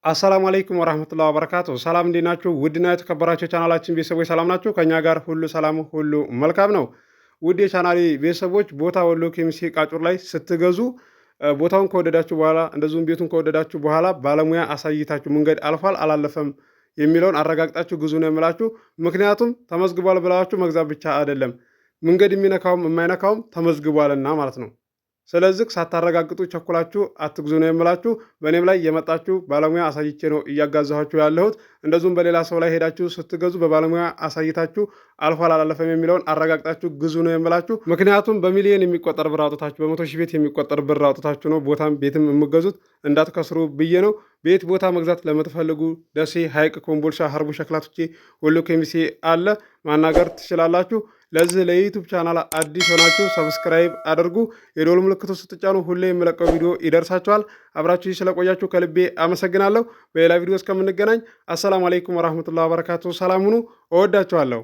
አሰላሙ አለይኩም ወራህመቱላሂ ወበረካቱ። ሰላም እንዴት ናችሁ? ውድና የተከበራችሁ የቻናላችን ቤተሰቦች ሰላም ናችሁ? ከእኛ ጋር ሁሉ ሰላም፣ ሁሉ መልካም ነው። ውድ የቻናሌ ቤተሰቦች፣ ቦታ ወሎ ኬሚሴ ቃጩር ላይ ስትገዙ ቦታውን ከወደዳችሁ በኋላ፣ እንደዚሁም ቤቱን ከወደዳችሁ በኋላ ባለሙያ አሳይታችሁ መንገድ አልፏል አላለፈም የሚለውን አረጋግጣችሁ ግዙ ነው የምላችሁ። ምክንያቱም ተመዝግቧል ብላችሁ መግዛት ብቻ አይደለም፣ መንገድ የሚነካውም የማይነካውም ተመዝግቧልና ማለት ነው። ስለዚህ ሳታረጋግጡ ቸኩላችሁ አትግዙ ነው የምላችሁ። በእኔም ላይ የመጣችሁ ባለሙያ አሳይቼ ነው እያጋዛኋችሁ ያለሁት። እንደዚሁም በሌላ ሰው ላይ ሄዳችሁ ስትገዙ በባለሙያ አሳይታችሁ አልፏል አላለፈም የሚለውን አረጋግጣችሁ ግዙ ነው የምላችሁ። ምክንያቱም በሚሊዮን የሚቆጠር ብር አውጥታችሁ፣ በ100,000 ቤት የሚቆጠር ብር አውጥታችሁ ነው ቦታም ቤትም የምገዙት፣ እንዳትከስሩ ብዬ ነው። ቤት ቦታ መግዛት ለምትፈልጉ ደሴ፣ ሐይቅ፣ ኮምቦልቻ፣ ሀርቡ፣ ሸክላቶቼ፣ ወሎ ኬሚሴ አለ፣ ማናገር ትችላላችሁ። ለዚህ ለ YouTube channel አዲስ ሆናችሁ subscribe አድርጉ። የደወል ምልክቱ ስትጫኑ ሁሌ የምለቀው ቪዲዮ ይደርሳችኋል። አብራችሁ ስለቆያችሁ ከልቤ አመሰግናለሁ። በሌላ ቪዲዮ እስከምንገናኝ አሰላሙ አለይኩም ወራህመቱላሂ ወበረካቱ። ሰላም ሁኑ። እወዳችኋለሁ።